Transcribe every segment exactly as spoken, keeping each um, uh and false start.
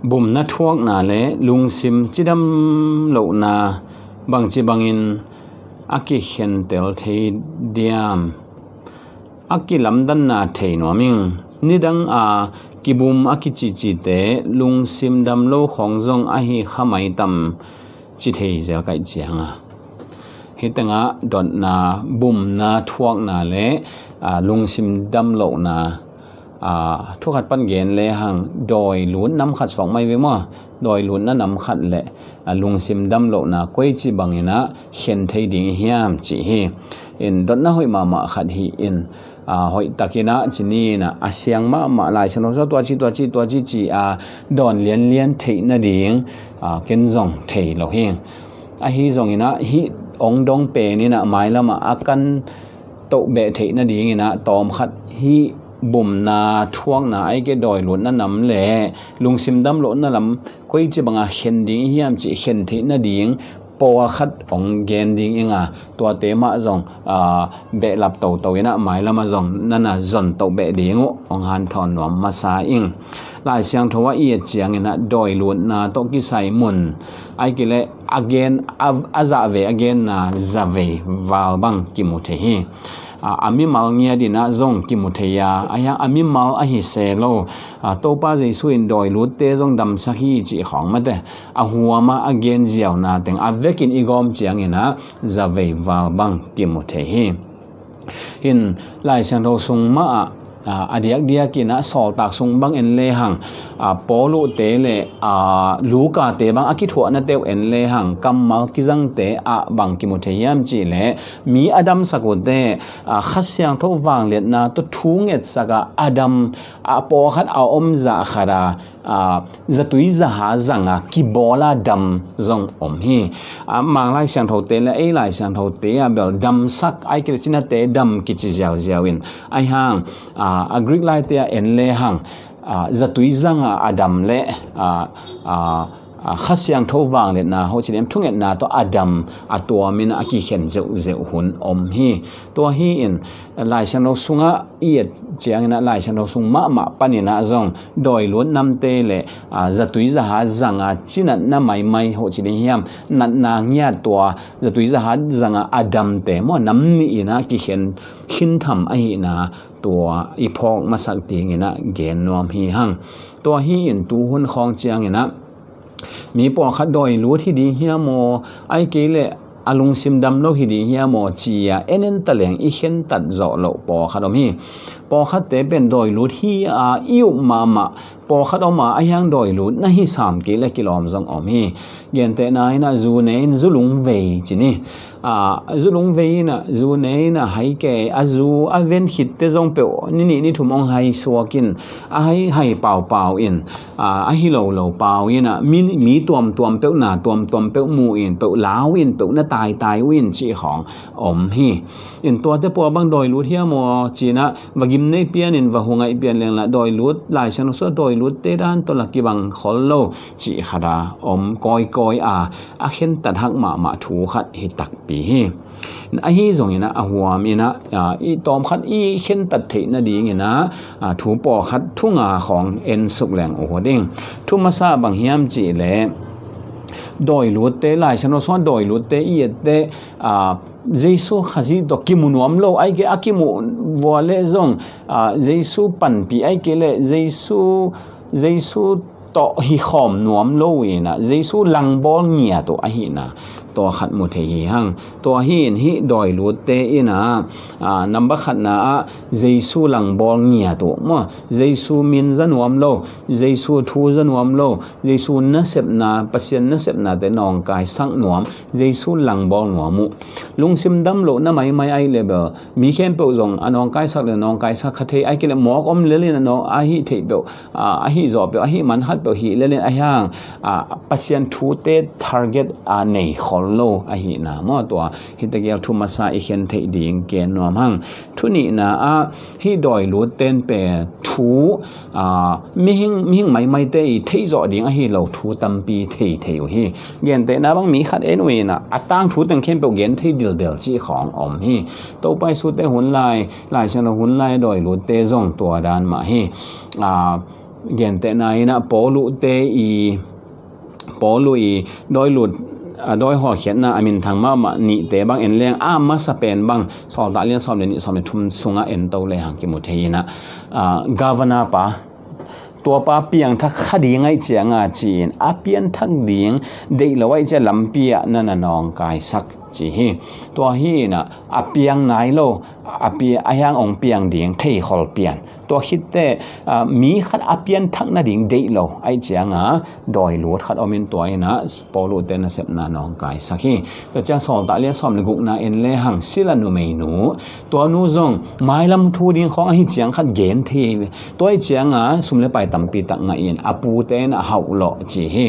Bumna thuakna le lungsim cidam lohna bangci bangin a kikhentel thei diam? A kilamdanna thei nuam ing. Nidang a kibum a kicicite lungsim dam lo khawng zong ahi kha mai tam ci thei zel kaih cianga. Hih tengah dotna, bumna thuakna le, aa, lungsim dam lohna, aa, thu khat pan gen lehang dawi lut nam khat suak mai ve maw? Dawi lutna nam khat le, aa, lungsim dam lohna koici banginah khen thei ding i hiam cih hi. In dotna hoih mahmah khat hi in, aa, hoih takinah ci ni inah a siang mahmah Lai Siangtho sua tuaci tuaci tuaci ci a dawn lianlian theih nading, aa, ken zong thei lo hi. Ahi zonginah hih ong dong peninah mailamah a kan toh beh theih nadinginah tawmkhat hih bumna thuakna aike dawi lutna nam le lungsim dam lohna lam koici banga khen ding i hiam cih khen theih nading pawlkhat ong gen ding inga, tuate mah zong, aa, behlap toto inah mailamah zong nana zon toh beh ding uh ong hanthawn nuam masa ing. Lai Siangtho ah i et cianginah dawi lutna tawh kisai mun aike le a gen, a, a zah ve a genna zavei val bang kimu thei hi. A, a mimal ngiat inah zong kimu thei a, a hiang a mimal ahi se lo. A, Topa Jesu in dawi lutte zong damsak hi cih khawng mate a huama a gen ziauna teng a vekin i gawm cianginah zavei val bang kimu thei hi. In Lai Siangtho sung mah ah, aa, a diakdiakinah Sawltak sung bang en lehang, aa, Paulu te le, aa, Luka te bang a kithuahna teuh en lehang kammal kizangte ah bang kimu thei hiam cih leh mi a damsak uhte, aa, Kha Siangtho vangliatna tawh thu ngetsak a a dam, a pawlkhat a om zah khat a, aa, zatui zaha zanga kibawla dam zong om hi. Aa, Mang Lai Siangthote le ei Lai Siangthote a bel damsak aike le cinate dam kici ziauziau in ahi hang, aa, a Greek laite a en lehang, aa, zatui zanga a dam le, aa, aa, aa, Kha Siangtho vangliatna ho ci diam thungetna tawh a dam a tuamin a kikhen zeuhzeuh hun om hi. Tua hi in Lai Siangtho sungah i et cianginah Lai Siangtho sung mahmah paninah zong dawi lut namte le, aa, zatui zaha zanga cinatna maimai ho ci ding hiam, natna ngiat tua zatui zaha zanga a damte maw nam nih inah kikhen khintham ahihna tua i phawk masak dinginah gen nuam hi hang. Tua hi in tuhun khawng cianginah mi pawlkhat dawi lut hi ding hiam maw, aike le a lungsim dam lo hi ding hiam maw ci a en en taleng i khentat zawh loh pawlkhat om hi. Pawlkhatte pen dawi lut hi a i up mahmah pawlkhat om a, a hiang dawi lut na hi sam kei le kilawm zong om hi. Gentehna inah zu ne in zu lungvei ci ni. Aa, zu lungvei inah zu ne inah hai kei a zu a ven khitte zong peuh ni nih ni thum ong hai suak in a hai hai paupau in, aa, a hi lo lo pau inah mi, mi tuamtuam peuh na tuamtuam peuh mu in peuh lau in peuh na taitai uh in cih khawng om hi. In tuate pua bang dawi lut hiam maw cinah va gim nei pianin va hungaih pian lengla dawi lut Lai Siangtho sua dawi lutte dan tawh la kibang khol lo cih khat a om kawikawi a, a khentat hak mahmah thu khat hi takpi hi. Ahi zonginah a huam inah, aa, i tawmkhat i khentat theih nadinginah, aa, thu pawlkhat thu nga khawng en suk leng uh ding. Thu masa bang hiam cih leh dawi lutte Lai Siangtho sua dawi lutte i ette, aa, Jesu Khazih tawh kimu nuam lo aike a kimu vua le zong, aa, Jesu panpih aike le Jesu, Jesu tawh hi khawm nuam lo inah Jesu langbawl ngiat uh ahihna tua khat mu thei hi hang. Tua hi in hih dawi lutte inah, aa, number khatna ah Jesu langbawl ngiat uh maw, Jesu min za nuam lo, Jesu thu za nuam lo, Jesu nasepna, Pasian nasepnate nawngkaisak nuam, Jesu langbawl nuam uh. Lungsim dam lohna maimai ahi le bel mi khempeuh zong a nawngkaisak le nawngkaisak kha thei, aike le mawk om lelin a nawng ahi theih peuh, aa, ahi zawh peuh, ahi man khat peuh hi lelin ahi hang, aa, Pasian thute target a nei khol lo ahihna maw tua hi tegel thu masa i khen theih ding gen nuam hang. Thu nihna ah hih dawi lutten pen thu, aa, mihing, mihing maimaite i theih zawh ding ahi lo thu tampi thei thei uh hi. Gentehna bang mi khat en uh inah a tangthu teng khempeuh gen thei dildel cih khawng om hi. Topa Jesu te hun lai, Lai Siangtho hun lai dawi lutte zong tua dan mah hi. Aa, Gentehna in ah Paul uhte i Paul uh i dawi lut a dawi hawlkhiatna a minthang mahmah nihte bang en leng a masa pen bang Sawltak lian sawm le nih sawm le thum sungah en to lehang kimu thei in ah, ah, governor pa tuapa piangthak kha ding aih cianga ci-in a pianthak ding deih lo aih cia lampi ah na na nawngkaisak ci hi. Tua hi in ah a piang nai lo a pi a hiang ong piang ding theikhol pian tua khitte, ah, mi khat a pianthak nading deih lo aih cianga dawi lut khat om in tua in ah Paul uhte nasepna nawngkaisak hi. Tua ciang Sawltak lian sawm le gukna en lehang Sila numeinu tua nu zong mailam thu ding khawng ahi ciang khat gen thei tua aih cianga sum le pai tampi tak ngah in a pute in a hauh lawh ci hi.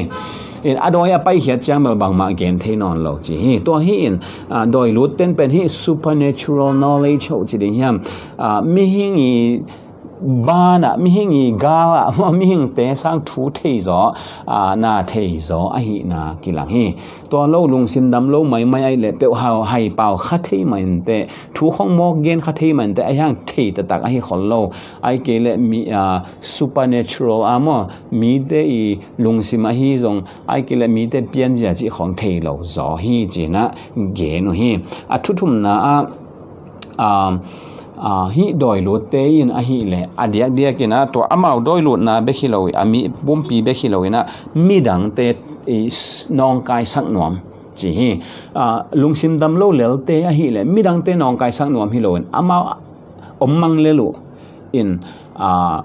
In a dawi a paikhiat ciang bel bangmah gen thei nawn lo ci hi. Tua hi in, ah, dawi lut ten pen hi supernatural knowledge ho ci ding hiam, ah, mihing i banah mihing i galah mihingte sang thu thei zaw, ah, na thei zaw ahihna kilang hi. Tua lo lungsim dam lo maimai aih le peuh hau hai pau kha thei mah inteh thu khong mawk gen kha thei mah inteh a hiang thei taktak ahi khol lo. Ai kei le mi, ah, supernatural a maw mite i lungsim ahi zong ai kei le mite pianzia cih khong thei lo zaw hi ci in ah gen uh hi. A thuthumna ah, ah, ah, hih dawi lutte in ahih leh a diakdiak in ah tua amau dawi lutna bek hi lo a mi pumpi bek hi lo in ah midangte i s- nawngkaisak nuam ci hi. Ah, lungsim dam lo lelte ahih leh midangte nawngkaisak nuam hi lo in amau om mang lel uh in, ah,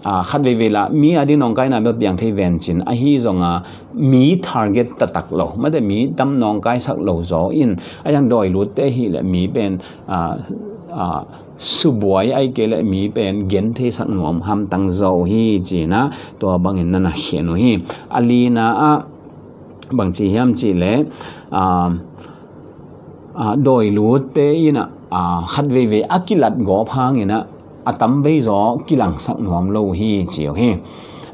ah, khat veivei lah mi a ding nawngkaina bel piang thei vencin ahi zonga mi target taktak lo mate mi tam nawngkaisak lo zaw in a yang dawi lutte hi le mi pen, ah, ah, subuai ai kei le mi pen gen theisak nuam hamtang zo hi ci in ah tua bangin na na khen uh hi. A lina ah bang ci hiam cih leh, ah, ah, dawi lutte in ah, ah, khat veivei a kilat gawp hangin ah a tam vei zaw kilangsak nuam lo hi ci uh hi.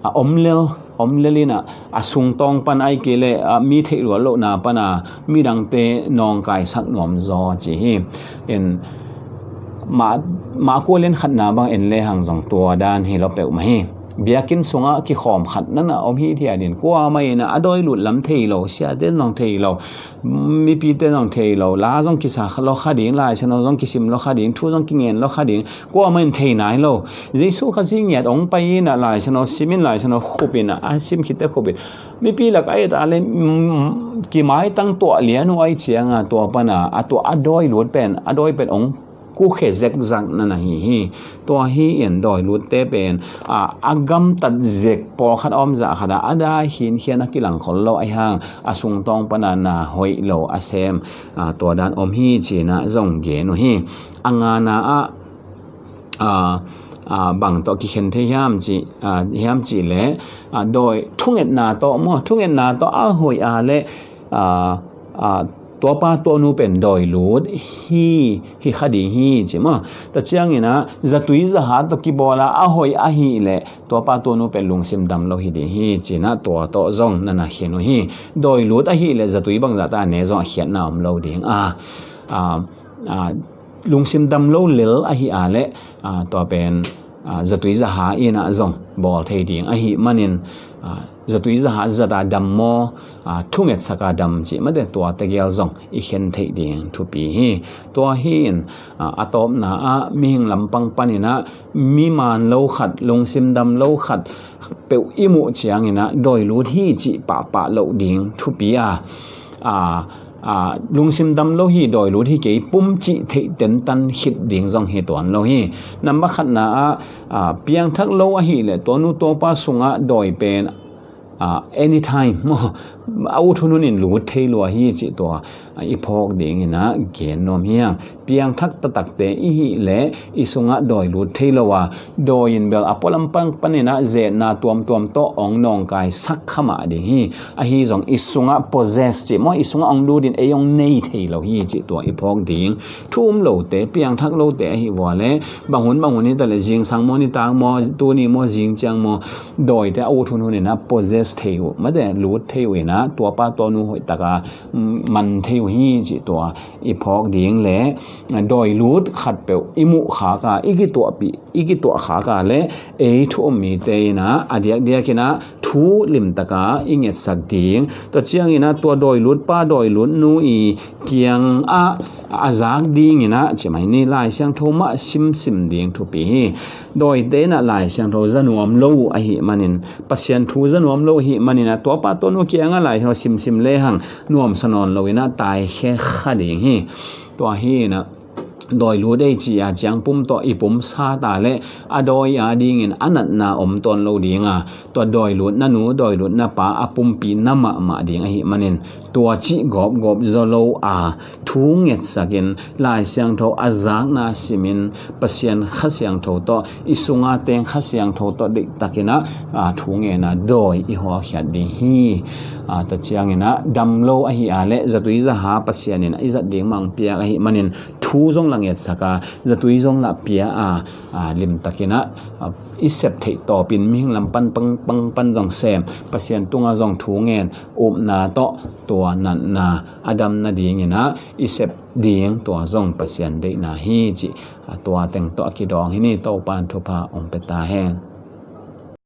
A om lel om lel in ah a sungtawng pan ai kei le, ah, mi theih luat lohna pan a midangte nawngkaisak nuam zaw ci hi. In mah mah kua lian khatna bang en lehang zong tua dan hi lo peuhmah hi. Biakinn sungah kikhawm khat na na om hi thiat in kuamah in ah a dawi lut lam thei lo siate zong thei lo mipite zong thei lo la zong kisa lo kha ding laisano zong kisim lo kha ding thu zong kingen lo kha ding kuamah in thei nai lo. Jesu Khazih ngiat ong pai in ah laisano sim in laisano khup in ah a sim khitte khup in mipi lak a et a le, mm, kimaitang tuah lian uh ai cianga tua pan a a tuah a dawi lut pen a dawi pen ong kukhe zekzak na na hi hi. Tua hi in dawi lutte pen, ah, a gamtat zek pawlkhat a om zah khat a a dai khinkhian a kilang khol lo ahi hang a sungtawng pan a na hoih lo a sem, ah, tua dan om hi ci in ah zong gen uh hi. A ngana ah, ah, ah, bang tawh kikhen thei hiam ci, ah, hiam cih leh, ah, dawi thungetna tawh maw thungetna tawh a hoih a le, ah, ah, tuapa tuanu pen dawi lut hi hi kha ding hi ci maw. Tua ciangin ah zatui zaha tawh kibawl a a hoih ahih leh tuapa tuanu pen lungsim dam lo hi ding hi ci in ah tua tawh zong na na khen uh hi. Dawi lut ahih leh zatui bangzah ta a ne zong a khiatna om lo ding a, ah, ah, lungsim dam lo lel ahih a le, ah, tua pen, ah, zatui zaha in ah zong bawl thei ding ahih manin, ah, zatui zaha zat a dam maw, ah, thungetsak a dam cih mate tua tegel zong i khen theih ding thupi hi. Tua hi in, ah, a tawpna ah mihing lampang panin ah mi maan lo khat lungsim dam lo khat peuh i muh ciangin ah dawi lut hi cih pahpah loh ding thupi a, ah, ah, lungsim dam lo hi dawi lut hi kei pum cih theih tentan khit ding zong hi tuan lo hi. Nambat khatna ah, ah, piangthak lo ahih leh tuanu tuapa sungah dawi pen, ah, anytime maw a ut hunhun in lut thei lua hi cih tua, ah, i phawk dingin ah gen nuam hi hang. Piangthak taktakte i hih leh i sungah dawi lut thei lo a dawi in bel a pualam pang panin ah zetna tuamtuam tawh ong nawngkaisak kha mah ding hi. Ahi zong i sungah possess cih maw i sungah ong lut in ei ong nei thei lo hi cih tua i phawk ding. Thu um lote piangthak lote ahi vua le bang hun bang hun hi ta le zingsang maw nitak maw tuni maw zing ciang maw dawite a ut hunhun in ah possess thei uh mate lut thei uh in ah tuapa tuanu hoih taka, mm, man thei uh hi cih tua i phawk ding le dawi lut khatpeuh i muh khak a i kituahpih i kituah khak a le ei thu um mite in ah a diakdiak in ah thu limtak a i ngetsak ding. Tua ciangin ah tua dawi lutpa dawi lutnu i kiang ah a zak dingin ah cimai ni Lai Siangtho mah simsim ding thupi hi. Dawite in ah Lai Siangtho za nuam lo ahih manin, Pasian thu za nuam lo ahih manin ah tuapa tuanu kiangah Lai Siangtho simsim lehang nuamsa nawn lo in ah taikhia kha ding hi. Tua hi in ah dawi lut ei ci a ciang pum tawh i pum sat a le a dawi a dingin a natna om tuan lo ding a, tua dawi lutna nu dawi lutna pa a pumpi na mahmah ding ahih manin tua cih gawpgawp zaw lo a thu ngetsakin Lai Siangtho a zakna simin Pasian Kha Siangtho tawh i sunga teng Kha Siangtho tawh deihtakin ah thu ngen a dawi i hawlkhiat ding hi. Tua ciangin ah dam lo ahi a le zatui zaha Pasian in i zat ding mah hong piak ahih manin thu zong lah ngetsak a, zatui zong lah pia a, limtakin ah i sep theih tawpin mihing lam pan pangpang pan zong sem, Pasian tungah zong thu ngen upna tawh tua natna a dam nadingin ah i sep ding tua zong Pasian deihna hi cih tua teng tawh a kidawng hi ni. Topa in thupha hong pia ta hen.